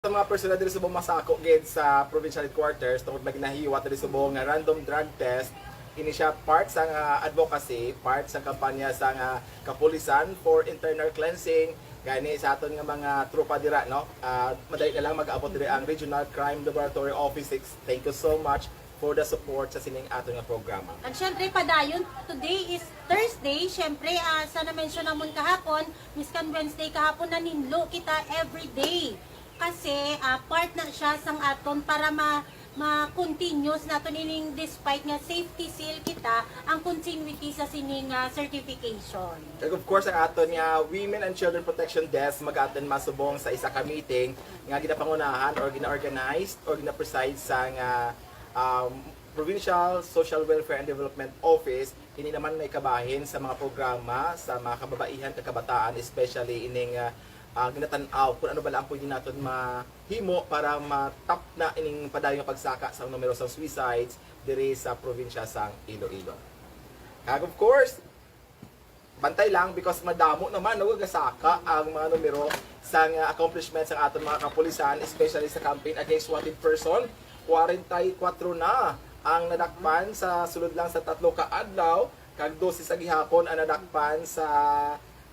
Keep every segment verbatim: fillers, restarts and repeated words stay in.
Sa mga persona diri subong masako gid sa provincial headquarters tungod may ginahiwat diri subong nga random drug test, ini siya part sang, ah, advocacy, part sa kampanya sang, ah, kapulisan for internal cleansing. Gani sa aton nga mga tropa dira, no? Ah, madali na lang mag-abot diri ang Regional Crime Laboratory Office six. Thank you so much for the support sa sining aton nga programa. At syempre, padayon, today is Thursday. Syempre, ah, sa na-mention namon kahapon, miskan Wednesday kahapon, naninlo kita every day. Kasi, ah, part na siya sang aton para ma ma-continuous naton ining, despite nga safety seal kita, ang continuity sa sining, ah, certification. And of course, ang aton nga Women and Children Protection Desk mag-attend masubong sa isa ka meeting nga ginapangunahan or gina-organize or gina-preside sang, ah, um, Provincial Social Welfare and Development Office. Ini naman may kabahin sa mga programa sa mga kababaihan kag kabataan, especially ining, ah, ah, ginatan-aw kung ano bala ang pwede naton mahimo para matapna ining padayon nga pagsaka sa numero sang suicides diri sa probinsya sang Iloilo. Kag of course, bantay lang because madamo naman, no, gasaka ang mga numero sang, ah, accomplishments sang aton mga kapulisan, especially sa campaign against wanted person. Kwarenta y kuwatro na ang nadakpan sa sulod lang sa tatlo ka adlaw, kag dose sa gihapon ang nadakpan sa,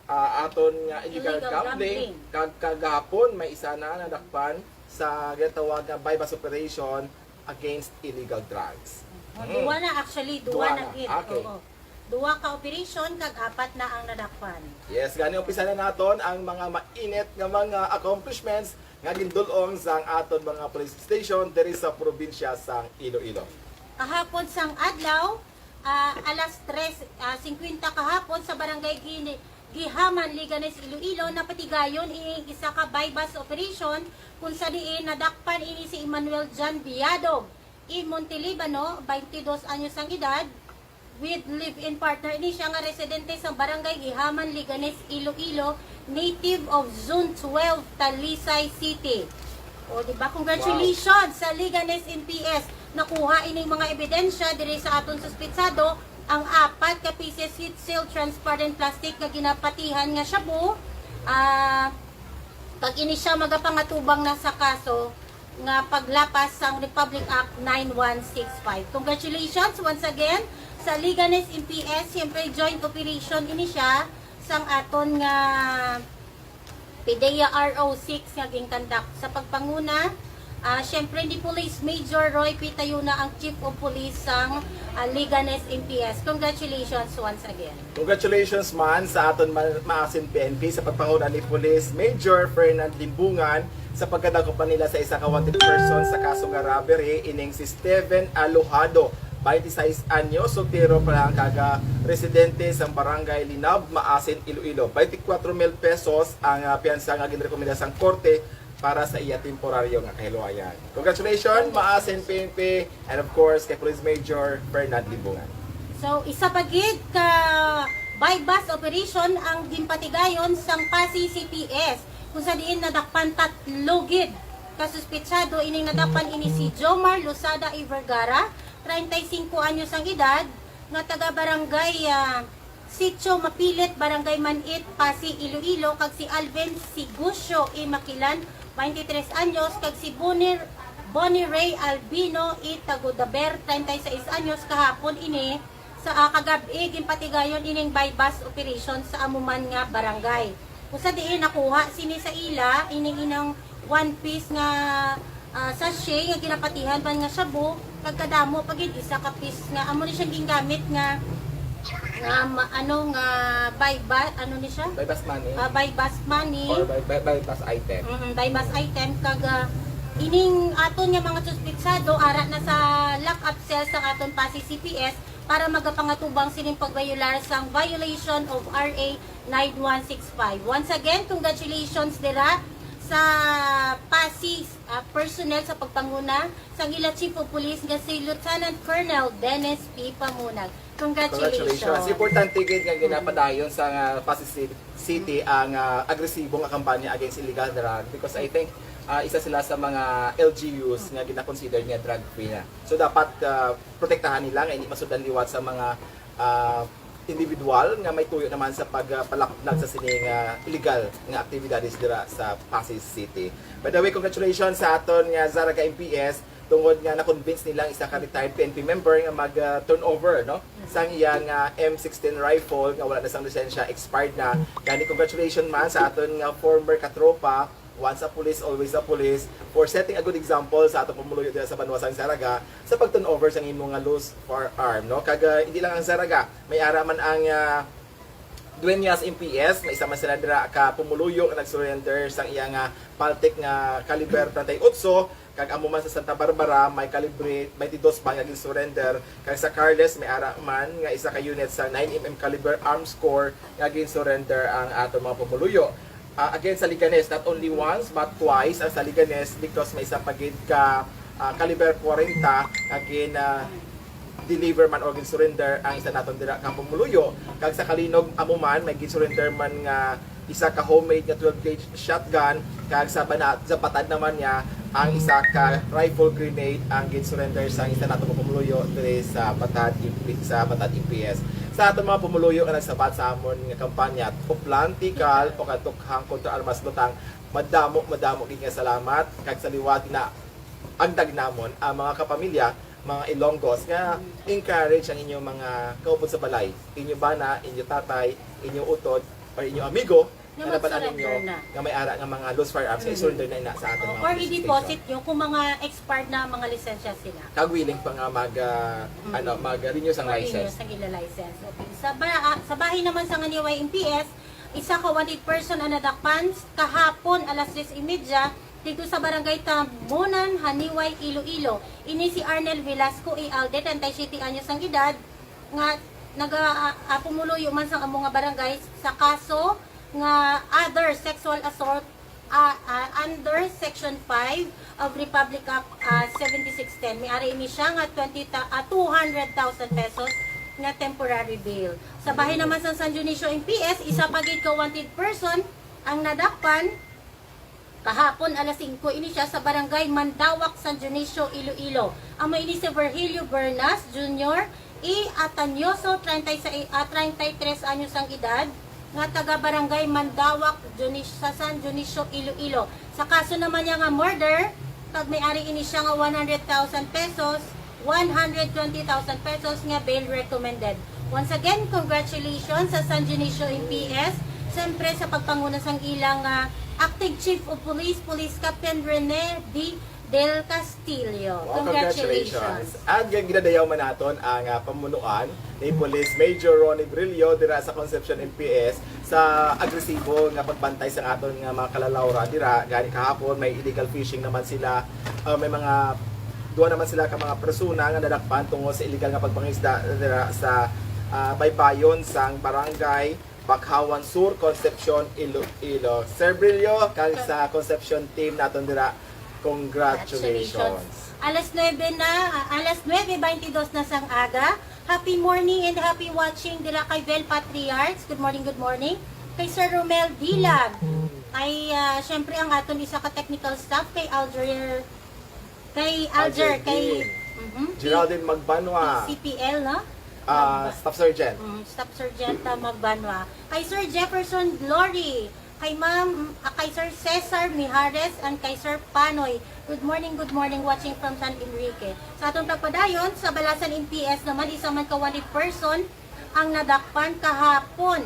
ah, aton nga illegal Illegal gambling. gambling. Kag kagahapon may isa na nadakpan sa ginatawag nga buy-bust operation against illegal drugs. Oh, Hmm. duwa na actually, duwa Duwa na na. gid. Okay. Oo. Duwa ka operation kag apat na ang nadakpan. Yes, gani umpisa na naton ang mga mainit nga mga accomplishments nga gindul-ong sang aton mga police station diri sa probinsya sang Iloilo. Kahapon sang adlaw, ah, alas tres, ah, singkwenta kahapon sa barangay Gini-, Gihaman, Leganes, Iloilo, napatigayon ining isa ka buy-bust operation kung sa diin nadakpan ini si Emmanuel John Biadog I. Montelibano, twenty-dos anyos ang edad, with live-in partner ini siya nga residente sa barangay Gihaman, Leganes, Iloilo, native of Zone twelve, Talisay City. O, di ba? Congratulations sa Leganes N P S. Nakuha ining mga ebidensya diri sa aton suspitsado, ang apat ka pieces heat seal transparent plastic nga ginapatihan nga shabu. Ah, kag ini siya magapangatubang na sa kaso nga paglapas sang Republic Act nine one six five. Congratulations once again sa Leganes N P S. Siyempre, joint operation ini siya sang aton nga PDEA R O six nga ginkandak sa pagpanguna, ah, siyempre ni Police Major Roy P. Tayuna, ang Chief of Police sang, ah, Leganes N P S. Congratulations once again. Congratulations man sa aton ma-, maasin P N P sa pagpanguna ni Police Major Fernand Limbungan sa pagkadakop pa nila sa isa ka wanted person sa kaso nga robbery, ining si Steven Alojado, twenty-six anyos, soltero pa lang kag residente sa barangay Linab, Maasin, Iloilo. Twenty-four mil pesos ang, ah, piyansa nga ginrekomenda sang korte para sa iya temporaryo nga kahiluwayan. Congratulations, Maasin P N P, and of course, kay Police Major Fernand Limbungan. So, isa pa gid ka buy-bust operation ang ginpatigayon sang Passi C P S, kung sa diin nadakpan tatlo gid ka suspetsado. Ining nadakpan ini si Jomar Losada Y. Vergara, treinta y cinco anyos ang edad, nga taga Barangay, ah, Sitio Mapilit, Barangay Manit, Passi, Iloilo, kag si Alvin Sigusyo I. Makilan, twenty-tres anyos, kag si Bonnie, Bonnie Ray Albino I. Tagodaber, treinta y seis anyos, kahapon ini sa, ah, kagab-i, ginpatigayon ining buy-bust operation sa amo man nga barangay. Kung sa diin nakuha sini sa ila, ining inang one piece nga, ah, sachet nga ginapatihan man nga shabu, kag kadamo pa gid, isa ka piece nga amo ni siyang gingamit nga, nga ma-, ano, nga buy-bust, ano ni siya? Buy-bust money. Ah, buy-bust money. Or buy, buy, buy-bust item. Mm, buy-bust item, kag, ah, ining aton nga mga suspetsado ara na sa lock-up cell sa aton Passi C P S para magapangatubang sining pagbayolar sang violation of R A nine one six five. Once again, congratulations dira sa Passi, ah, personnel sa pagpanguna sang ila Chief of Police nga si Lieutenant Colonel Dennis P. Pamunag. Congratulations. Congratulations. Importante gid nga ginapadayon sa, ah, Passi Ci-, City ang, ah, agresibo nga kampanya against illegal drug because I think, ah, isa sila sa mga L G Us nga gina-consider nga drug free na. So dapat, ah, protektahan nila nga hindi masundan liwat sa mga, ah, individual nga may tuyo naman sa pagpalaknag sa sini nga illegal nga aktibidades dira sa Passi City. By the way, congratulations sa aton nga Zarraga M P S tungod nga na-convince nila ang isa ka retired P N P member nga mag-turnover, no, sang iyang ah, M sixteen rifle nga wala na sang lisensya, expired na. Gani, congratulations man sa aton nga former katropa, once a police, always a police, for setting a good example sa atong pumuluyo dira sa banwa sang Zarraga sa pag-turnover sang imo nga loose firearm, no? Kag ah, hindi lang ang Zarraga, may ara man ang ah, Dueñas M P S, may isa man sila dira ka pumuluyo nga nag-surrender sang iya nga Paltec nga caliber treinta y ocho, kag amo man sa Santa Barbara may calibre twenty-two man nga gin-surrender, kag sa Carles may ara man nga isa ka unit sa nine M M caliber arms core nga gin-surrender ang aton mga pumuluyo. Ah, again, sa Leganes, not only once but twice ang sa Leganes, because may isa pa gid ka ah, caliber forty nga gin ah, deliver man or gin-surrender ang isa naton dira ka pumuluyo. Kag sa Calinog, amo man, may gin-surrender man nga isa ka homemade nga twelve gauge shotgun, kag sa Bana-, sa Batad naman niya ang isa ka rifle grenade ang gin-surrender sa isa nato ka pumuluyo diri sa Batad M P, sa Batad M P S. Sa aton mga pumuluyo nga nagsabat sa amon nga kampanya, Uplan, Tikal, o Katukhang kontra Armas Lutang, madamo, madamo gid nga salamat, kag sa liwat na agdag namon ang mga kapamilya, mga Ilonggos, nga encourage ang inyong mga kaupod sa balay, inyo bana, inyo tatay, inyo utod, or inyo amigo Nga nga nabal-an ninyo mag-surrender na. nga may ara nga mga loose firearms, nga Mm. i-surrender na ina sa aton Oo, mga or police i-deposit station. Nyo kung mga expired na mga lisensya sila. Kag willing pa nga mag, ah, Mm. ano, mag-renew sang Mag-renew license. sang ila license. Okay. Sa ba-, ah, sa bahin naman sa Nganiway M P S, isa ka wanted person ang nadakpan kahapon alas tres y media dito sa Barangay Tamunan, Haniway, Iloilo. Ini si Arnel Velasco Ialde, treinta y siete anyos ang edad, nga naga, ah, ah, pumuluyo man sa amo nga barangay sa kaso nga other sexual assault, ah, ah, under Section five of Republic Act, ah, seventy six ten. May ari ini siya nga twenty ta-, ah, two hundred thousand pesos nga temporary bail. Sa bahin naman sa San Dionisio M P S, isa pa gid ka wanted person ang nadakpan kahapon alas singko ini siya sa Barangay Mandawak, San Dionisio, Iloilo. Amo ini si Virgilio Bernas Junior E. Atanioso, treinta y seis, ah, treinta y tres anyos ang edad, nga taga Barangay Mandawak, Dionis-, sa San Dionisio, Iloilo. Sa kaso naman niya nga murder, kag may ari ini siya nga one hundred thousand pesos, one hundred twenty thousand pesos nga bail recommended. Once again, congratulations sa San Dionisio M P S, siyempre sa pagpanguna sang ilang, ah, acting chief of police, Police Captain Rene D. Del Castillo. Wow, congratulations. Congratulations. At gin-, ginadayaw man naton ang, ah, pamunuan ni Police Major Ronnie Brillo dira sa Concepcion M P S sa agresibo nga pagbantay sa aton nga mga kalalawra dira. Gani, kahapon may illegal fishing naman sila, ah, may mga duha naman sila ka mga persona nga nadakpan tungod sa illegal nga pagpangisda dira sa, ah, baybayon sang Barangay Bakhawan Sur, Concepcion, Iloilo. Sir Brillo, kag sa Concepcion team naton dira, congratulations. Congratulations. Alas nuebe na, ah, alas nuebe baintidos na sang aga. Happy morning and happy watching dira kay Vel Patriarch. Good morning, good morning. Kay Sir Romel Dilag. Kay, ah, syempre, ang aton isa ka technical staff, kay Alger, kay Alger, Alger kay, Dean. Mhm, Geraldine Magbanwa. Kay C P L, no? Ah, Magba-, Staff Sergeant. Mm, Staff Sergeant, ah, Magbanwa. Kay Sir Jefferson Glory. Kay Ma'am, ah, kay Sir Cesar Mijares and kay Sir Panoy. Good morning, good morning, watching from San Enrique. Sa atong pagpadayon, sa Balasan M P S naman, isa man ka wanted person ang nadakpan kahapon.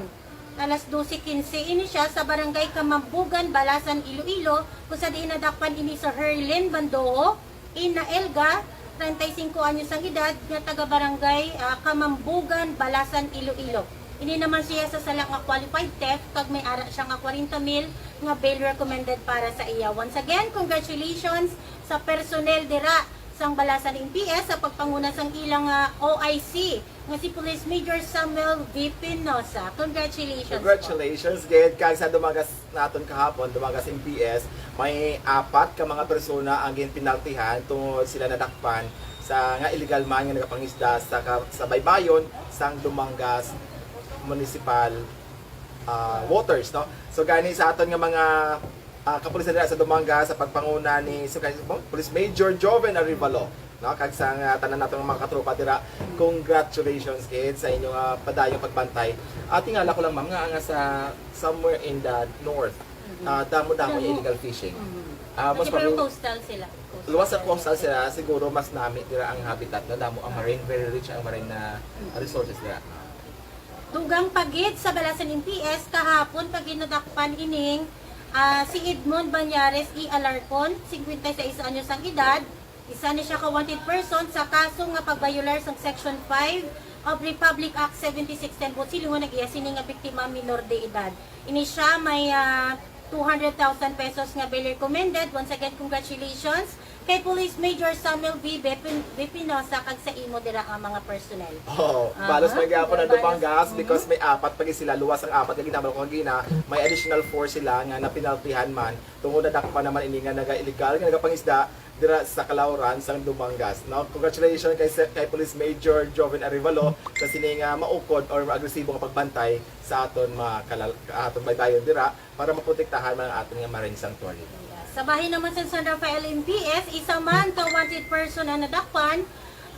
Alas dose quince ini siya sa Barangay Kamambugan, Balasan, Iloilo, kung sa diin nadakpan ini sa Herlin Bandoho, Ina Elga, treinta y cinco anyos ang edad, nga taga Barangay, ah, Kamambugan, Balasan, Iloilo. Ini naman siya sa sala nga qualified theft, kag may ara siya nga kwarenta mil nga bail recommended para sa iya. Once again, congratulations sa personnel dira sang Balasan M P S sa pagpanguna sang ilang, ah, O I C nga si Police Major Samuel V. Pinosa. Congratulations po. Congratulations gid. Kag sa dumagas naton kahapon, dumagas M P S, may apat ka mga persona ang ginpinaltihan tungod sila nadakpan sa nga illegal man nga nagapangisda sa ka-, sa baybayon sang Dumangas Municipal, ah, waters, no? So, gani sa aton nga mga ah, kapulisan dira sa Dumangas sa pagpanguna ni Sir Police Major Joven Arevalo, no? Kag sa, ah, tanan nato nga mga katropa dira, congratulations gid sa inyong, ah, padayong pagbantay. Ah, tingala ko lang, ma'am, nga, nga sa somewhere in the north, ah, damo-damo yung illegal fishing. Ah, mas pero pabor- coastal sila. Luwas sa coastal sila, siguro mas nami dira ang habitat na damo ang marine, very rich ang marine na resources dira. Dugang pa gid sa Balasan M P S, kahapon pa gid nadakpan ining, ah, si Edmond Banyares E. Alarcon, singkwenta y seis anyos ang edad. Isa ni siya ka wanted person sa kaso nga pagbayolar sang Section five of Republic Act seventy-six ten. Buot silingon, ang iya sini nga biktima minor de edad. Ini siya may, ah, two hundred thousand pesos nga bail recommended. Once again, congratulations kay Police Major Samuel V. Bepin-, Bepinosa kag sa imo dira nga mga personnel. Oh, balos pa gyapon ang Dumangas because may apat pa gid sila, luwas ang apat nga ginambal ko kagina, may additional four sila nga napinaltihan man tungod nadakpan naman ini nga naga-illegal nga nagapangisda dira sa Calauran sang Dumangas, no? Congratulations kay se-, kay Police Major Joven Arevalo sa sini nga maukod or agresibo nga pagbantay sa aton mga kalal-, aton baybayon dira para maprotektahan man ang aton nga marine sanctuary. Sa bahin naman sa San Rafael M P S, isa man ka wanted person ang nadakpan.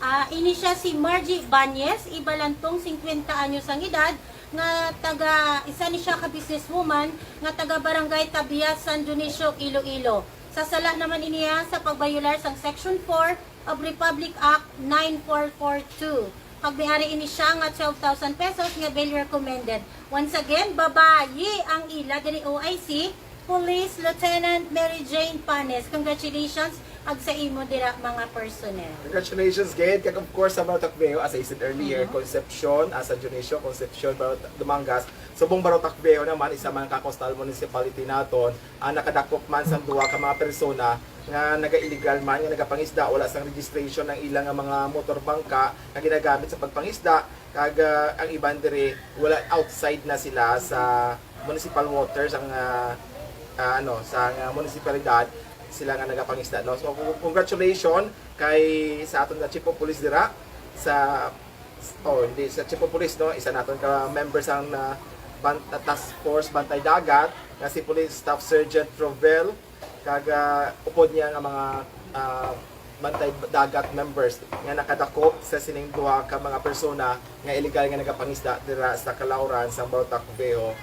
Ah, ini siya si Margie Banyes Ibalantong, singkwenta anyos ang edad, nga taga, isa ni siya ka businesswoman nga taga Barangay Tabias, San Dionisio, Iloilo. Sa sala naman iniya sa pagbayolar sang Section four of Republic Act nine four four two. Pagmiari ini siya nga twelve thousand pesos nga bail recommended. Once again, babayi ang ila diri, O I C, Police Lieutenant Mary Jane Panes. Congratulations, ag sa imo dira, mga personnel. Congratulations gid, kag of course sa Barao Tacubeo, as I said earlier, Concepcion, ah, San Dionisio, Concepcion, Barao Ta-, Dumangas, subong Barao Tacubeo naman, isa man ka coastal municipality naton, ah, nakadakop man sang duha ka mga persona nga naga-illegal man nga nagapangisda, wala sang registration ang ila nga mga motor bangka nga ginagamit sa pagpangisda, kag, ah, ang iban diri wala, outside na sila sa municipal waters ang, ah, ah, ano, sa, ah, munisipalidad sila nga nagapangisda, no? So, congratulations kay sa aton nga Chief of Police dira sa, oh, hindi sa Chief of Police, no? Isa naton ka member sang, ah, ban-, task force Bantay Dagat nga si Police Staff Sergeant Rovel, kag, ah, upod niya nga mga, ah, Bantay Dagat members nga nakadakop sa sining duha ka mga persona nga illegal nga nagapangisda dira sa Calauran, San Barao Tacubeo,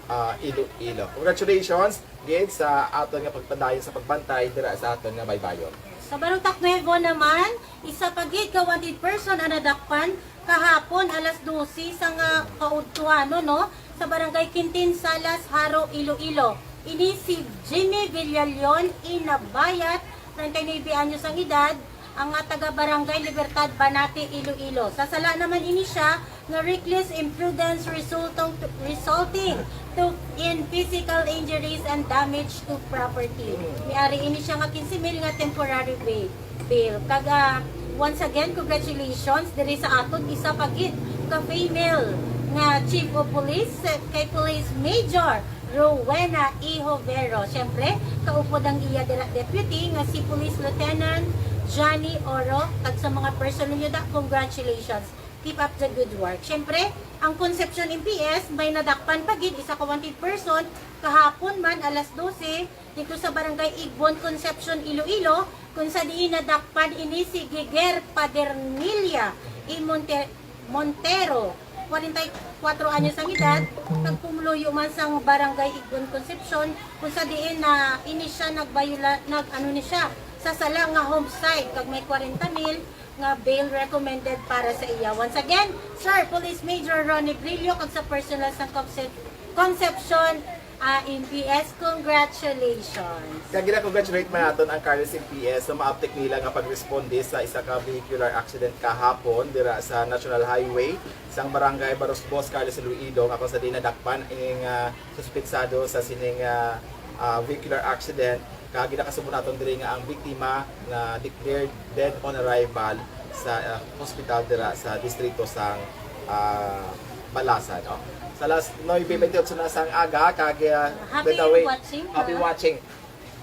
ah, Iloilo. Congratulations gid sa aton nga pagpadayon sa pagbantay dira sa aton nga baybayon. Sa Barao Tacubeo naman, isa pa gid ka wanted person ang nadakpan kahapon alas dose sang kaudtuanon, no, sa Barangay Quintin Salas, Jaro, Iloilo. Ini si Jimmy Villalion Inabayat, treinta y nuebe anyos ang edad, ang, ah, taga Barangay Libertad, Banate, Iloilo. Sa sala naman ini siya nga reckless imprudence resulting to, resulting to in physical injuries and damage to property. Miari ini siya nga quince mil nga temporary bail. Bail. Kag, ah, once again, congratulations diri sa aton isa pa gid ka female nga Chief of Police, eh, kay Police Major Rowena E. Jovero. Siyempre, kaupod ang iya dira deputy nga si Police Lieutenant Johnny Oro. Kag sa mga personnel niyo da, congratulations. Keep up the good work. Siyempre, ang Concepcion M P S may nadakpan pa gid isa ka wanted person kahapon man alas dose dito sa Barangay Igbon, Concepcion, Iloilo, kung sa diin nadakpan ini si Giger Padernilla E. Monte-, Montero, kwarenta y kwatro anyos ang edad, nagpumuluyo man sang Barangay Igbon, Concepcion, kung sa diin na ini siya nagbayula-, nag-, ano ni siya, sa sala nga homicide, kag may kwarenta mil nga bail recommended para sa iya. Once again, Sir Police Major Ronnie Brillo, kag sa personnel sang Concep-, Concepcion, ah, M P S, congratulations. Kag gina-congratulate man naton ang Carlos M P S sa maabtik nila nga pagresponde sa isa ka vehicular accident kahapon dira sa National Highway sang Barangay Barosbos, Carlos Iloilo, nga kung sa diin nadakpan ang, ah, suspetsado sa sining, ah, ah, vehicular accident. Kag ginakasubo naton diri nga ang biktima na declared dead on arrival sa, ah, hospital dira sa distrito sang, ah, Balasan, no? Sa alas nuebe bentiocho na sang aga, kag, ah, by the way, happy watching, happy watching.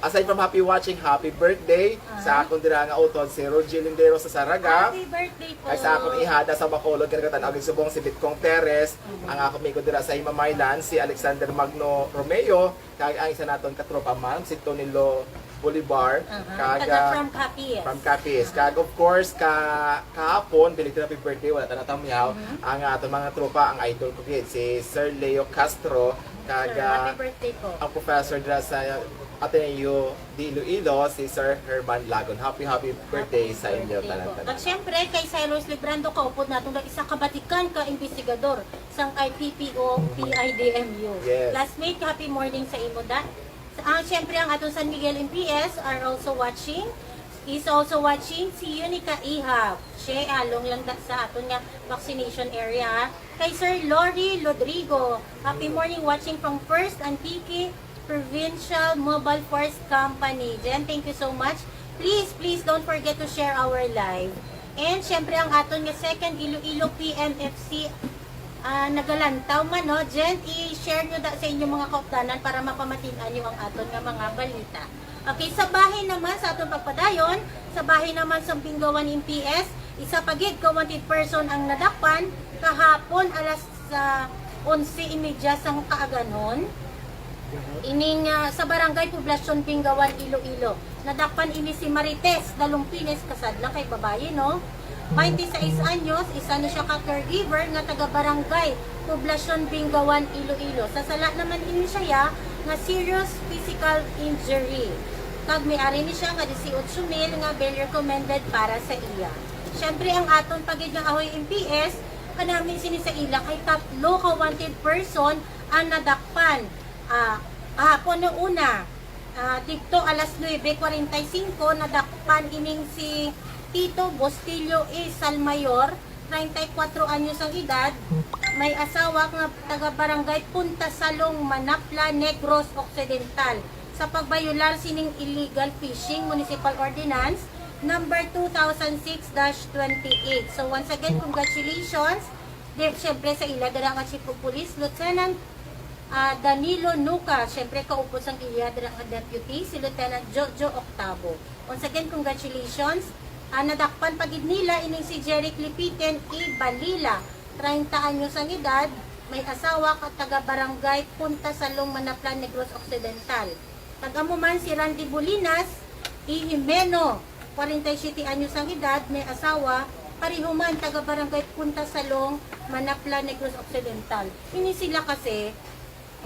Aside from happy watching, happy birthday sa akon dira nga utod, si Rogie Lindero sa Saraga. Happy birthday po. Kay sa akon ihada sa Bacolod, kay nagatan-aw gid subong si Bitcong Perez, ang akon amigo dira sa Himamaylan, si Alexander Magno Romeo, kag ang isa naton katropa, ma'am, si Tonilo Bolivar, Aha. kag, Taga ah, from Capiz. From Capiz. Kag, of course, ka, kahapon, belated happy birthday, wala ta natamyaw, ang aton mga tropa, ang idol ko gid, si Sir Leo Castro, kag, Sir, ah, happy birthday po. Ang professor dira sa Ateneo de Iloilo, si Sir Herman Lagon. Happy, happy birthday sa inyo tanan-tanan. At syempre, kay Cyrus Librando, kaupod naton nga isa ka batikan ka investigador sang I P P O P I D M U. Yes. Classmate, happy morning sa imo, da. Sa, ah, syempre, ang aton San Miguel M P S are also watching. Is also watching si Unica Ihab. Siya, along lang da sa aton nga vaccination area. Kay Sir Lori Lodrigo, happy morning, watching from First Antique Provincial Mobile Force Company. Jen, thank you so much. Please, please don't forget to share our live. And syempre ang aton nga second Iloilo P M F C, ah, nagalantaw man, no? Jen, i-share nyo da sa inyong mga kaupdanan para mapamatin-an nyo ang aton nga mga balita. Okay, sa bahin naman sa aton pagpadayon, sa bahin naman sa Bingawan M P S, isa pa gid ka wanted person ang nadakpan kahapon alas sa onse y media sang kaaganon. Ining, ah, sa Barangay Poblacion, Bingawan, Iloilo. Nadakpan ini si Marites Dalumpines, kasadla kay babayi, no? Twenty-six anyos, isa ni siya ka caregiver nga taga Barangay Poblacion, Bingawan, Iloilo. Sa sala naman ini siya nga serious physical injury. Kag may ari ni siya nga dieciocho mil nga bail recommended para sa iya. Siyempre, ang aton pa gid nga Ahoy M P S, kanami sini sa ila kay tatlo ka wanted person ang nadakpan. Ah, kahapon no una, ah, didto alas nuebe cuarenta y cinco, nadakpan ining si Tito Bostillo E. Salmayor, treinta y cuatro anyos ang edad, may asawa nga taga Barangay Punta Salong, Manapla, Negros Occidental, sa pagbayolar sining illegal fishing municipal ordinance number two thousand six dash twenty-eight. So, once again, congratulations. Di, syempre, sa ila dira nga Chief of Police, Lieutenant, ah, Danilo Nuca, syempre, kaupod sang iya dira nga deputy, si Lieutenant Jojo Octavo. Once again, congratulations. Ah, nadakpan pa gid nila ining si Jeric Lipiten E. Balila, treinta anyos ang edad, may asawa ka taga Barangay Punta Salong, Manaplan, Negros Occidental. Kag amo man si Randy Bulinas E. Jimeno, kwarenta y siyete anyos ang edad, may asawa, pareho man taga Barangay Punta Salong, Manapla, Negros Occidental. Ini sila kasi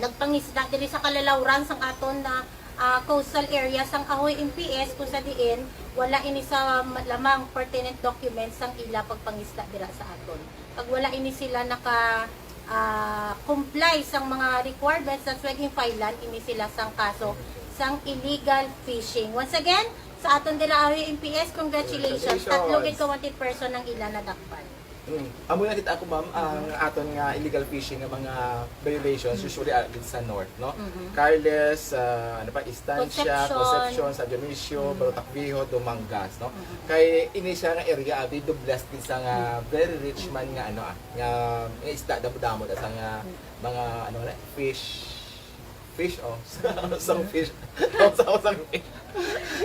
nagpangisda diri sa kalalawran sang aton na, ah, coastal area sang Ahoy M P S, kung sa diin wala ini sa ma-, lamang pertinent documents sang ila pagpangisda dira sa aton. Pag wala ini sila naka, ah, comply sang mga requirements, that's why ginfilean ini sila sang kaso sang illegal fishing. Once again, sa aton dira Ahoy M P S, congratulations. Congratulations. Tatlo gid ka wanted person ang ila nadakpan. Mm. Amo na kita ako, ma'am, ang aton nga illegal fishing nga mga violations, usually, ah, dito sa north, no? Mhm. Carles, ah, ano pa, Estancia, Concepcion. Concepcion, San Dionisio, Barotac Viejo, Dumangas, no? Mhm. Kay ini siya nga area, abi, dubles gid sa nga very rich man nga, ano, ah, nga, nga isda, damo-damo na sa nga mga, ano na, fish, fish, oh. Sa, sa fish. Sa, sa fish.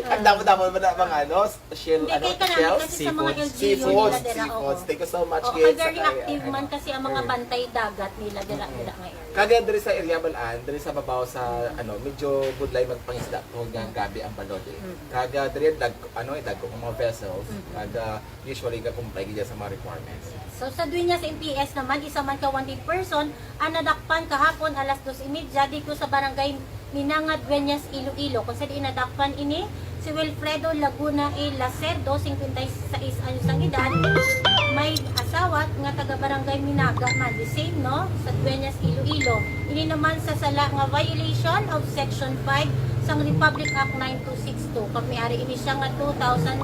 Ang damo-damo man na mga, ano, shell, Hindi, ano, kay kanami shells? kasi sa mga Seafood. L G U Seafoods, nila dira, seafoods. oo. Thank you so much, Oo, kids, kay very sa kay-, active man ano. kasi ang mga Mm. bantay dagat nila dira, Mm. dira nga area. Kag diri sa area, Balaan, diri sa babaw sa, ano, medyo budlay magpangisda tungod nga gabi ang balod, eh. Mm. Kag diri, dag-, ano, eh, dagko ang mga vessels. Mm. Kag, ah, usually, ga-comply gid sa mga requirements. So, sa Dueñas M P S naman, isa man ka wanted person ang nadakpan kahapon alas dos y media dito sa barangay Minanga, Dueñas, Iloilo, kung sa diin nadakpan ini si Wilfredo Laguna A. Lacerdo, singkwenta y sais anyos ang edad, may asawa nga taga barangay Minaga man, the same, no, sa Dueñas, Iloilo. Ini naman sa sala nga violation of Section five sang Republic Act nine two six two. Kag may ari ini siya nga two thousand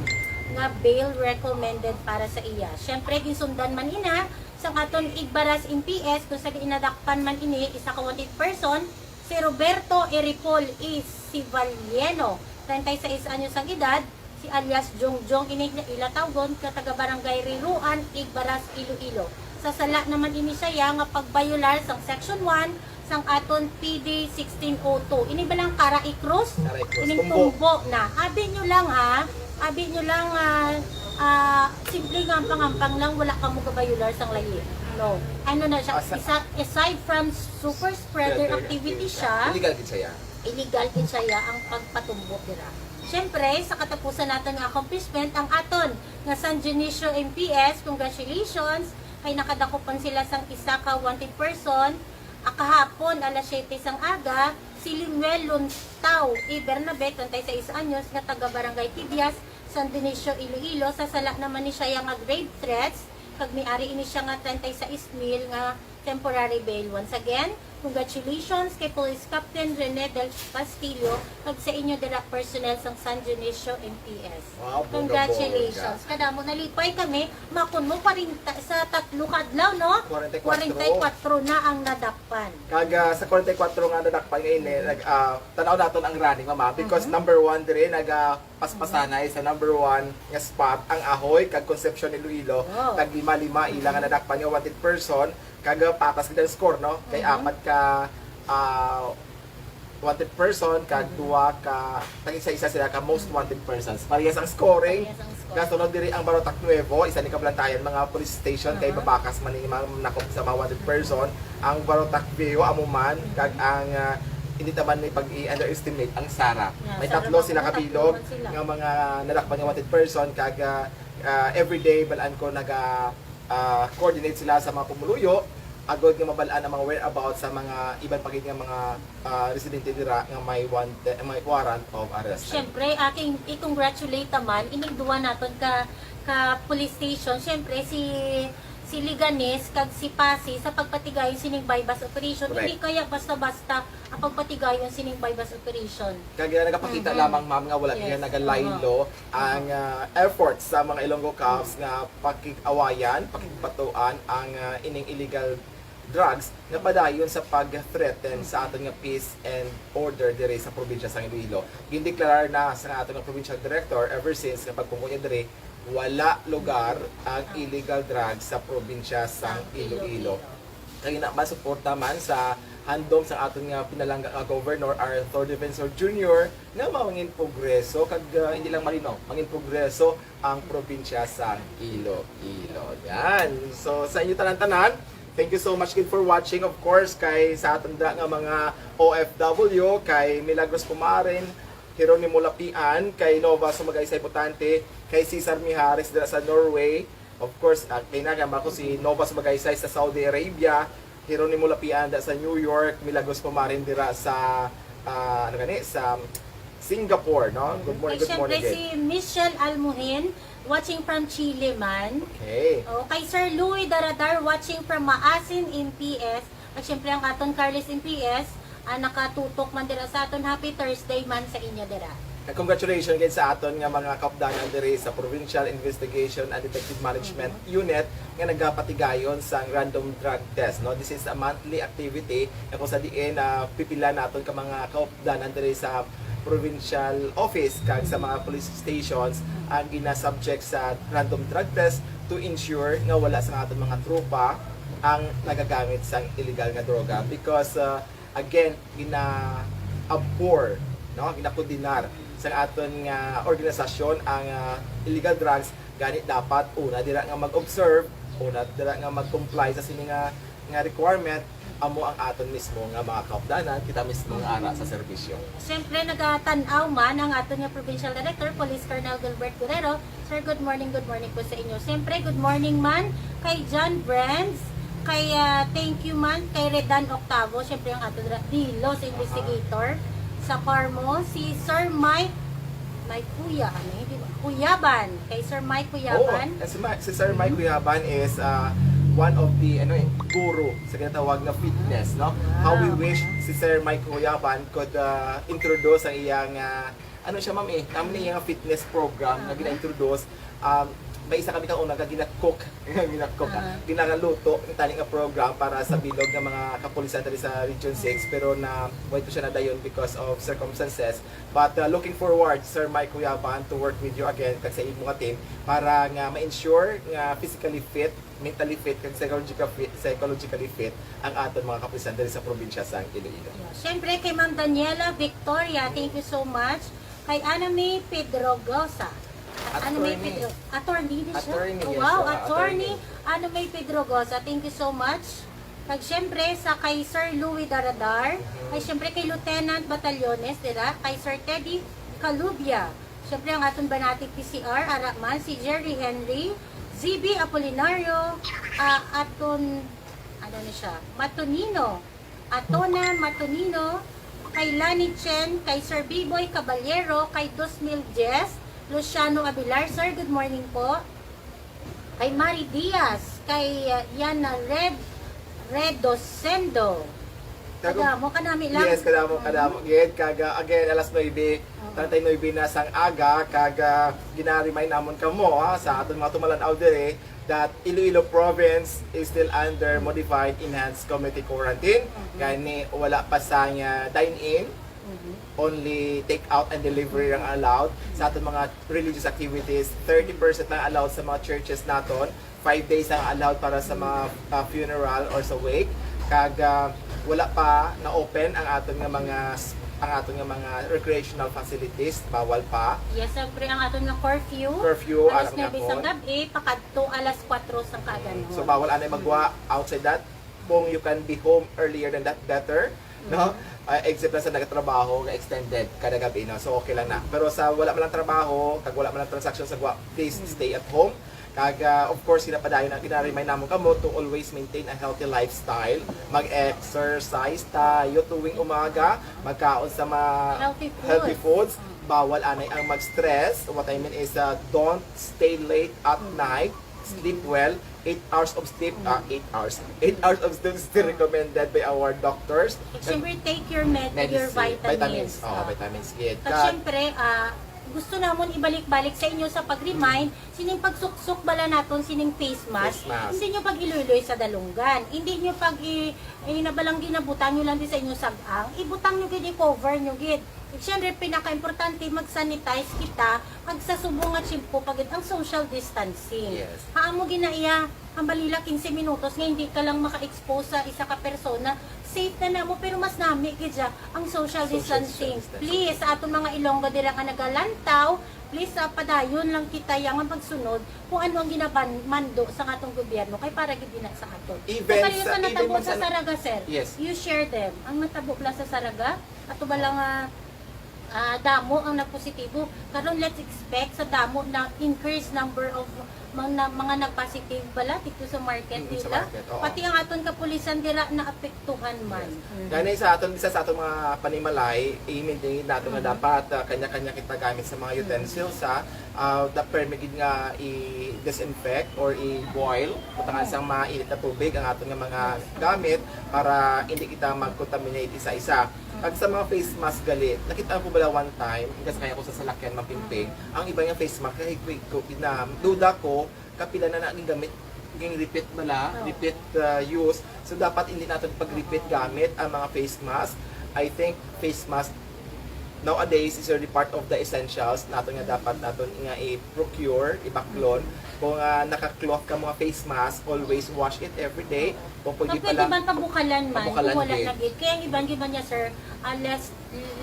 nga bail recommended para sa iya. Siyempre, ginsundan man ina sang aton Igbaras M P S kung sa diin nadakpan man ini isa ka wanted person, si Roberto Eripol E. Sivalieno, treinta y seis anyos ang edad, si alias Jongjong ini nga ila tawgon, ka taga Barangay Riruan, Igbaras, Iloilo. Sa sala naman ini siya nga pagbayolar sang Section one sang aton P D sixteen oh two. Ini ba lang Kara i-cross? Kara i-cross. Ining Tumbo. Tumbo na. Abi nyo lang ha. Abi nyo lang, ah, ah, simple nga ampang-ampang lang, wala ka mo gabayular sang layi. No. Ano na siya? Asa- Isa, aside from super spreader activity siya, Illegal gid siya. illegal gid siya ang pagpatumbo dira. Siyempre, sa katapusan naton nga accomplishment, ang aton nga San Dionisio M P S, congratulations, kay nakadakop man sila sang isa ka wanted person. Ah, kahapon, alas siyete sang aga, si Limuel Luntaw E. Bernabe, treinta y seis anyos, nga taga Barangay Tibias, San Dionisio, Iloilo, sa sala naman ni siya nga grave threats, kag may-ari ini siya nga treinta y seis mil nga temporary bail. Once again, congratulations kay Police Captain Rene Del Castillo kag sa inyo dira personnel sang San Dionisio M P S. Wow, bongga-bongga. Congratulations. Kadamo, nalipay kami. Makon mo, kwarenta, sa tatlo ka adlaw, no? Kwarenta y kuwatro. Kwarenta y kuwatro na ang nadakpan. Kag ah, sa kwarenta y kuwatro nga nadakpan nga ini, nag ah, tanaw naton ang running, mama, because Mhm. number one dire naga paspasanay sa number one nga spot ang Ahoy kag Concepcion, Iloilo. Wow. Tag lima-lima ila nga nadakpan nga wanted person, kag ah, patas gid ang score, no? Kay Mhm. apat ka ah, wanted person kag Mhm. duha ka, tag-isa-isa sila ka most wanted persons. Parehas ang scoring. Parehas ang score. Kasunod diri ang Barotac Nuevo, isa ni kablantayan mga police station kay Aha. babakas man ni mga nakop sa mga wanted person. Ang Barotac Viejo amo man kag ang ah, hindi ta man ni pag-i-underestimate ang Sara. Yeah, May Sara tatlo man, sila tatlo kabilog man sila. nga mga nadakpan nga wanted person kag ah, ah, everyday balaan ko naga ah, coordinate sila sa mga pumuluyo agod nga mabalaan ang mga whereabouts sa mga iban pa gid nga mga ah, residente dira nga may wanted, may warrant of arrest. Siyempre, aking i-congratulate naman ining duwa naton ka ka police station. Siyempre, si si Leganes kag si Passi sa pagpatigayon sining buy-bust operation. Correct. Hindi kaya basta-basta ang pagpatigayon sining buy-bust operation. Kag nagapakita Mhm. lamang, ma'am, nga wala Yes. niya nagalaylo ang ah, efforts sa mga Ilonggo Cops nga pakig-awayan, pakigbatuan ang ah, ining illegal drugs nga padayon sa pag-threaten sa aton nga peace and order diri sa probinsya sang Iloilo. Gindeklarar na sa aton nga provincial director ever since nga pagpungko niya diri, wala lugar ang illegal drugs sa probinsya sang Sang Iloilo. Iloilo. Kay na masuporta man sa handom sa aton nga pinalangga nga Governor Arthur Defensor Junior nga mangin progreso kag ah, hindi lang malinaw, mangin progreso ang probinsya sang Iloilo. Yan. So sa inyo tanan-tanan, thank you so much gid for watching. Of course, kay sa aton da nga mga O F W, kay Milagros Pumarin, Jeronimo Lapian, kay Nova Sumagaysay Butante, kay Cesar Mijares dira sa Norway. Of course, ah, kay na ko si Nova Sumagaysay sa Saudi Arabia, Jeronimo Lapian da sa New York, Milagros Pumarin dira sa ah, ano gani, sa Singapore, no? Good morning, Kay good morning. Siyempre, si Michelle Almuhin, watching from Chile man. Okay. O, kay Sir Louis Daradar, watching from Maasin, M P S. At siyempre, ang aton Carles M P S, ah, nakatutok man dira sa aton. Happy Thursday man sa inyo dira. And congratulations gid sa aton nga mga kaupdanan diri sa Provincial Investigation and Detective Management Unit nga nagapatigayon sang random drug test, no? This is a monthly activity na kung sa diin ah, pipila naton ka mga kaupdanan diri sa provincial office kag sa mga police stations ang ginasubject sa random drug test to ensure nga wala sa aton mga tropa ang nagagamit sang illegal nga droga because ah, again gina-abhor, no, ginakondenar sa aton nga organisasyon ang ah, illegal drugs. Gani dapat una dira nga mag-observe, una dira nga mag-comply sa sini nga nga requirement, amo ang aton mismo nga mga kaupdanan, kita mismo nga ara sa serbisyo. Siyempre, nagatan-aw man ang aton nga Provincial Director, Police Colonel Gilbert Guerrero. Sir, good morning, good morning po sa inyo. Siyempre, good morning man kay John Brands, kay ah, thank you man kay Redan Octavo, siyempre ang aton ra- dilo sa investigator sa Carmo, si Sir Mike, Mike Kuya, ano, hindi ba? Kuyaban, kay Sir Mike Kuyaban. Oo, si, Ma- si Sir Mike Kuyaban is ah, one of the ano eh, guru sa ginatawag na fitness, no? How we Wow. wish si Sir Mike Kuyaban could ah, introduce ang iyang ah, Ano siya, ma'am, eh, naman niya nga fitness program nga gina-introduce. Um, may isa kami kauna nga gina-cook, gina-cook, ah, ginaluto ang tani nga program para sa bilog nga mga kapulisan diri sa Region six, pero na wala to siya nadayon because of circumstances. But, uh, looking forward, Sir Mike Cuyaban, to work with you again kag sa imo nga team para nga ma-ensure nga physically fit, mentally fit, kag psychological fit, psychologically fit ang aton mga kapulisan diri sa probinsya sang Iloilo. Yeah. Siyempre, kay Ma'am Daniela Victoria, thank you so much. Kay Ana May Pedrogosa. Ana May Attorney. Pedro, attorney din siya? Attorney, Oh, yes, wow, uh, attorney. Attorney. Ana May Pedrogosa, thank you so much. Kag siyempre, sa kay Sir Louis Daradar, Mhm. Ay siyempre kay Lieutenant Batallones, dira, kay Sir Teddy Calubia. Siyempre, ang aton banatig P C R, ara man, si Jerry Henry, Z B Apolinario, ah, aton, ano ni siya, Matonino, Atona Matonino, kay Lani Chen, kay Sir Biboy Caballero, kay Dos Mil Jess, Luciano Abilar. Sir, good morning po. Kay Mari Diaz, kay, uh, Yana Red, Redosendo. Kago- Kadamo, kanami lang. Yes, kadamo, Mm. kadamo. Gid, kag, uh, again, alas nuebe, Oo. treinta y nuebe na sang aga, kag, uh, gina-remind namon kamo, ha, sa aton mga tumalan-aw diri, that Iloilo Province is still under modified enhanced community quarantine. Mhm. Gani, wala pa sang, uh, dine-in, Mhm. only take out and delivery lang allowed. Sa aton mga religious activities, thirty percent lang allowed sa mga churches naton. Five days ang allowed para sa mga, uh, funeral or sa wake. Kag, uh, wala pa na-open ang aton nga mga s-, ang aton nga mga recreational facilities, bawal pa. Yes, siyempre, ang aton nga curfew, Curfew, alas alam nga nuebe sang po. Gabi, pakadto alas kuwatro sang kaaganhon. So, bawal anay magwa outside that. Kung you can be home earlier than that, better, no? Mm. Ah, except lang sa nagatrabaho nga extended kada gabi, no? So, okay lang na. Pero sa wala man lang trabaho, kag wala man lang transaction sa gwa, please Mm. stay at home. Kag, ah, of course, ginapadayon na, gina-remind namon kamo to always maintain a healthy lifestyle. Mag-exercise tayo tuwing umaga, magkaon sa mga Healthy healthy foods. foods. Mm. Bawal anay ang mag-stress. What I mean is, ah, don't stay late at Mm. night. Sleep well. Eight hours of sleep, ah, eight hours. Eight hours of sleep is still recommended by our doctors. Siyempre, take your med-, Medicine, your vitamins. vitamins. Oo, Ah. vitamins, gid. Kag Kag siyempre, ah, gusto namon ibalik-balik sa inyo sa pag-remind, sining pagsuksok bala naton sining face mask, Face mask. hindi nyo pag-iloy-loy sa dalunggan. Hindi nyo pag i-, eh, nabalang ginabutang nyo lang di sa inyo sag-ang, ibutang nyo gid, i-cover nyo gid. Siyempre, pinaka-importante, mag-sanitize kita, kag sa subong nga tiyempo pa gid ang social distancing. Yes. Ha, amo gid na iya, ang balila quince minutos nga hindi ka lang maka-expose sa isa ka persona, safe na namo, pero mas nami gid siya ang social Social distancing. distancing. Please, sa aton mga Ilonggo dira nga nagalantaw, please, ah, padayon lang kita yang magsunod kung ano ang ginamando sa atong gobyerno, kay para gid na sa aton. Even Kay sa, sa even natabo man sa sa Saraga, sir, Yes. you share them. Ang natabo bala sa Saraga, ato bala nga, ah, damo ang nagpositibo. Karon, let's expect sa damo na increased number of mga, mga nagpositive bala dito sa market Mm, sa nila. market, oo. Pati ang aton kapulisan dira naapektuhan man. Yes. Mm. Gani sa aton, isa sa aton mga panimalay, i-maintain nato nga Mhm. dapat, ah, kanya-kanya kita gamit sa mga Mhm. utensils, ha. Ah, da-, permi gid nga i-disinfect or i-boil, butangan Mhm. sang mainit na tubig ang aton nga mga Yes. gamit para hindi kita mag-contaminate isa-isa. Kag sa mga face mask gali, nakita ko bala one time, hanggang sa kaya ko sa salakyan, Ma'am Pingping, ang iba nga face mask, kahigko-higko, gid na, duda ko, kapila na na ning gamit, ging repeat bala, Oo. repeat, uh, use. So, dapat hindi natin pag-repeat gamit ang mga face mask. I think face mask nowadays is already part of the essentials nato nga dapat naton nga i-procure, ibaklon. Kung, ah, naka-cloth ka mga face mask, always wash it every day. Kung pwede Kapag pala, di man pabukalan man, pabukalan kung wala din. na gid. Kaya ang iban, di man niya, sir, ah, let's,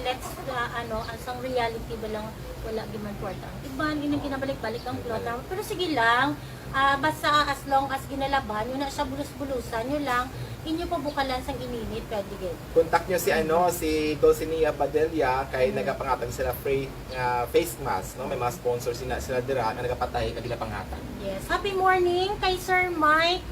let's, ah, ano, ang sang reality ba lang, wala gid man kwarta. Ang iban, ining ginabalik-balik ang plot. Pero sige lang, ah, basta as long as ginalaban nyo na siya, bulus-bulusan nyo lang, inyo pabukalan sang ininit, pwede gid. Contact nyo si, ano, si Dulcinea Badella, kay Mm. nagapangatag sila free nga face mask, no? May mga sponsors sila, sila dira nga nagapatay kag ginapangatag. Yes. Happy morning kay Sir Mike,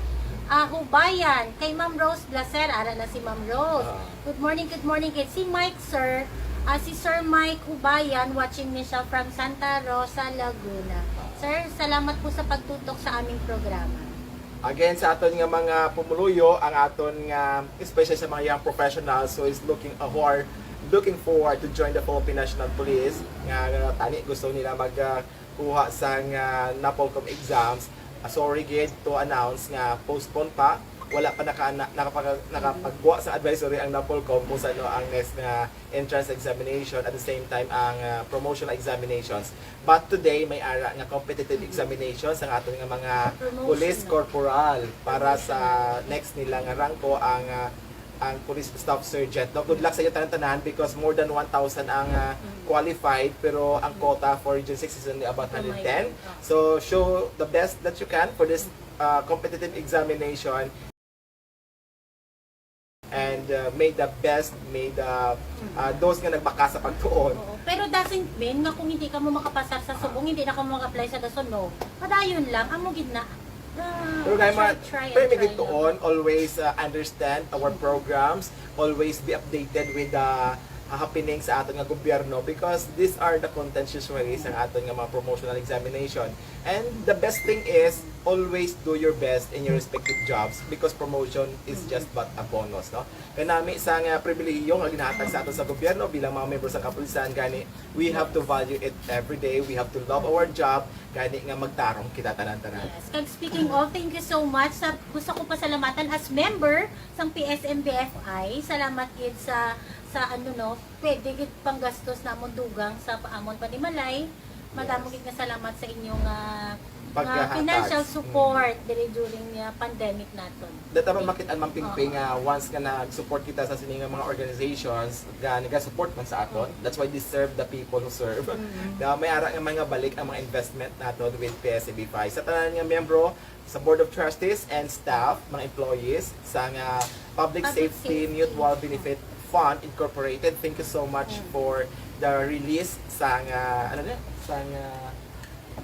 ah, Hubayan, kay Ma'am Rose Blaser, ara na si Ma'am Rose. Ah. Good morning, good morning, kid. Si Mike, sir, ah, si Sir Mike Hubayan, watching ni siya from Santa Rosa, Laguna. Sir, salamat po sa pagtutok sa aming programa. Again, sa aton nga mga pumuluyo, ang aton nga, especially sa mga young professionals who is looking, uh, who are Looking forward to join the Philippine National Police nga, nga tani gusto nila mag ah, kuha sang ah, NAPOLCOM exams. Ah, sorry gid to announce nga postpone pa. Wala pa naka, na, nakapag, nakapagkuha sa advisory ang NAPOLCOM kung saan ang next nga entrance examination, at the same time ang ah, promotional examinations. But today may ara nga competitive examinations ang aton nga mga police corporal para sa next nila nga rangko, ang ah, ang police staff sergeant. No? Good luck sa inyo tanan-tanan because more than one thousand ang ah, qualified, pero ang quota for Region six is only about one hundred ten. So show the best that you can for this ah, competitive examination. And ah, may the best, may the ah, those nga nagbaka sa pagtuon. Oo. Pero doesn't mean nga kung hindi ka mo makapasar sa subong, hindi na ka mo mag-apply sa dason, no? Padayon lang, amo gid na. Ah, Pero kaya ma, try, try pero and may try gituon, always uh, understand our programs, always be updated with the uh, happening sa aton nga gobyerno because these are the contents usually sa aton nga mga promotional examination. And the best thing is always do your best in your respective jobs because promotion is just but a bonus, no? Kanami sa nga pribilehiyo nga ginahatag sa aton sa gobyerno bilang mga membro sa kapulisan, gani we have to value it every day. We have to love our job, gani nga magtarong kita tanan-tanan. Yes. Kag speaking of, thank you so much. Sa, gusto ko pasalamatan as member sang P S M B F I. Salamat gid sa sa ano, no, pwede gid panggastos namon dugang sa pa- amon panimalay. Madamo gid nga salamat sa inyong ah, nga Paghahatag. Financial support diri during nga pandemic naton. Data man makit ang Ma'am Pingping nga once nga nag-support kita sa sini nga mga organizations nga naga-support man sa aton. That's why they serve the people who serve. Na may ara nga mga balik ang mga investment naton with P S M B F I. Sa tanan nga miyembro, sa Board of Trustees and staff, mga employees sa nga Public, Public Safety, Safety. Mutual Benefit Fund Incorporated, thank you so much for the release sa nga, ano na, sa nga,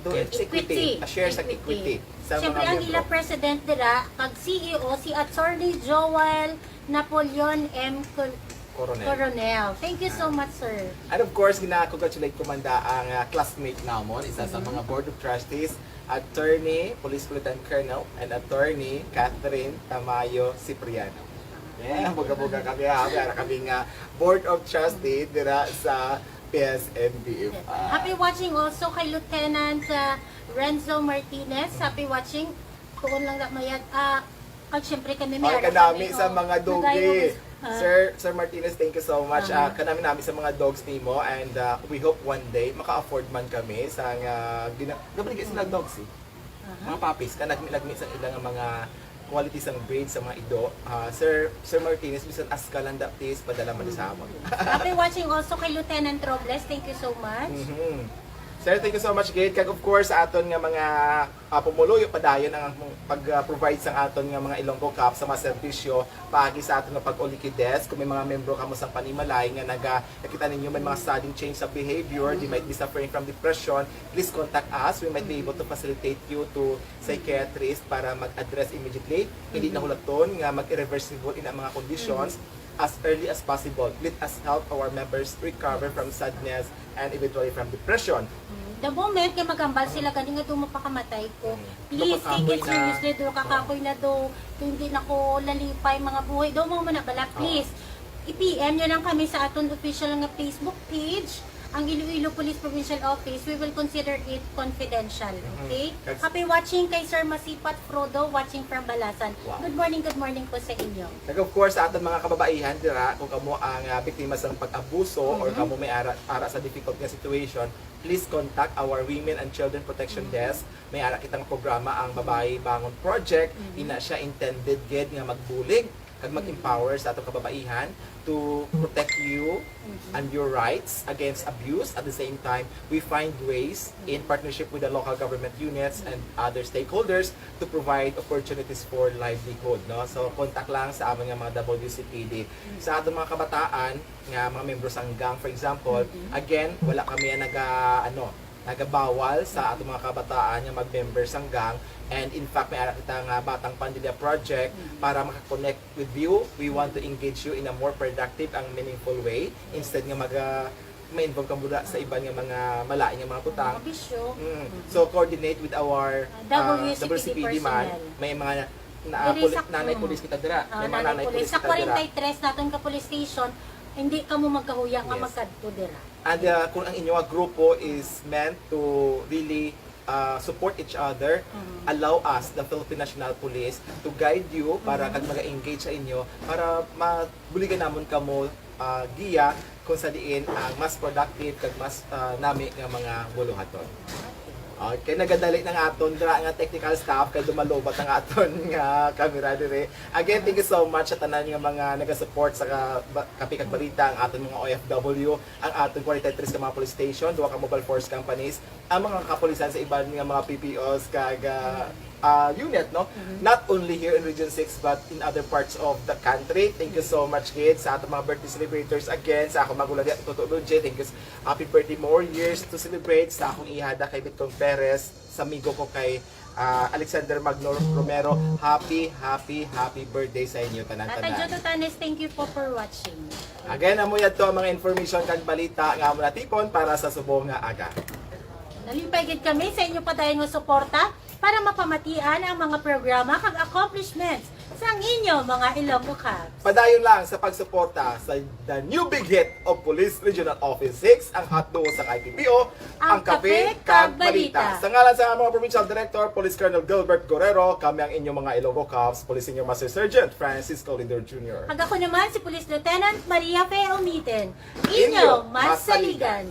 to Equity. equity, a share sa Equity. equity sa Siyempre, mga ang miyembro. ila president dira, kag C E O, si Attorney Joel Napoleon M. Col- Coronel. Coronel. Thank you so much, sir. And of course, gina-congratulate ko man da ang ah, classmate namon, isa sa mga Board of Trustees, Attorney Police Lieutenant Colonel and Attorney Catherine Tamayo Cipriano. Yeah, buga-buga kami ha. Kaya kami nga Board of Trustee dira sa P S M B F I. Happy watching also kay Lieutenant uh, Renzo Martinez. Happy watching. Tuon lang na mayad. Ah, kag syempre kami may Ay, ara kanami kami, sa oh. mga Nagayo dogi. kami sa- ah. Sir, Sir Martinez, thank you so much. Ah, kanami nami sa mga dogs nimo and ah, we hope one day maka-afford man kami sa nga gina- nabili sila dogs eh. Mga puppies, ka nagmi-nagmi sa ila nga mga quality sang breed sa mga ido. Ah, Sir Sir Martinez, bisan aska lang da, please, padala man sa amon. Happy watching also kay Lieutenant Robles. Thank you so much. Mhm. Sir, thank you so much, Gate. Kag of course, sa aton nga mga ah, pumuluyo padayon ang pag-provide sang aton nga mga Ilonggo Cup sa mga serbisyo paagi sa aton nga pag-ulikid desk. Kung may mga membro kamo sa panimalay nga naga nakita ninyo may mga sudden change sa behavior, they might be suffering from depression, please contact us. We might be able to facilitate you to psychiatrist para mag-address immediately. Hindi na hulaton nga mag-irreversible ina mga conditions as early as possible. Let us help our members recover from sadness and eventually from depression. The moment nga magambal sila gani nga do mapakamatay ko, please take Mapakapoy it na. Seriously, do kakapoy na do, kung hindi na ko lalipay mga buhay, do mo man na bala, please. I-P M nyo lang kami sa aton official nga Facebook page, ang Iloilo Police Provincial Office. We will consider it confidential, okay? That's- Happy watching kay Sir Masipat Frodo, watching from Balasan. Wow. Good morning, good morning po sa inyo. Kag of course, sa aton mga kababaihan dira, kung kamo ang ah, biktima sa pag-abuso or kamo may ara, ara sa difficult nga situation, please contact our Women and Children Protection Desk. May ara kitang programa ang Babayi Bangon Project. Ina siya intended gid nga magbulig kag mag-empower sa atong kababaihan to protect you and your rights against abuse. At the same time, we find ways in partnership with the local government units and other stakeholders to provide opportunities for livelihood, no? So contact lang sa amon nga mga W C P D. Sa aton mga kabataan nga mga membro sang gang, for example, again, wala kami ang naga ano, nagabawal sa aton mga kabataan nga mag-member sang gang. And in fact, may ara kita nga Batang Pandilya Project para maka-connect with you. We want to engage you in a more productive and meaningful way instead nga maga ma-involve ka muna sa iban nga mga malain nga mga butang. Mga bisyo. Mm. So coordinate with our Ah, uh, W C P D W C P D man. personnel. May mga na, Diri poli- sa- nanay mm. police kita dira. Ah, May mga nanay nanay police. police Sa kita dira. forty-three naton ka police station, Hindi kamo magkahuya nga Yes. magkadto dira. And uh, kung ang inyo nga grupo is meant to really uh, support each other, Mhm. allow us, the Philippine National Police, to guide you para Mhm. kag mag-engage sa inyo para mabuligan namon kamo uh, giya kung sa diin ang mas productive kag mas uh, nami nga mga buluhaton. Okay, nagadali na nga aton dira nga technical staff kay dumalobat ang aton nga camera dire. Again, thank you so much sa tanan nga mga nagasupport sa ka, ba, Kape kag Balita, ang aton mga O F W, ang aton forty-three ka mga police station, duha ka mobile force companies, ang mga kapulisan sa iban nga mga P P Os kag ah, ah, unit, no? Mhm. Not only here in Region six but in other parts of the country. Thank you so much, kids, sa aton mga birthday celebrators. Again, sa akong magulang diha, Toto Lunje, thank you. Happy birthday, more years to celebrate. Sa akong ihada kay Bitcong Perez, sa amigo ko kay ah, Alexander Magno Romero, happy, happy, happy birthday sa inyo tanan-tanan. Tata Joto Tanes, thank you po for watching. Again, amo yadto ang mga information kag balita nga amo natipon para sa subong nga aga. Nalipay gid kami sa inyo padayon nga suporta para mapamatian ang mga programa kag accomplishments sang inyo mga Ilonggo Cops. Padayon lang sa pagsuporta sa the new big hit of Police Regional Office six, ang hotdog sa I P P O, ang Kape kag Balita. Sa ngalan sa mga Provincial Director, Police Colonel Gilbert Guerrero, kami ang inyong mga Ilonggo Cops, Police Senior Master Sergeant Francisco Lindor Junior. Kag ako naman si Police Lieutenant Maria Fe Omiten. Inyo masaligan.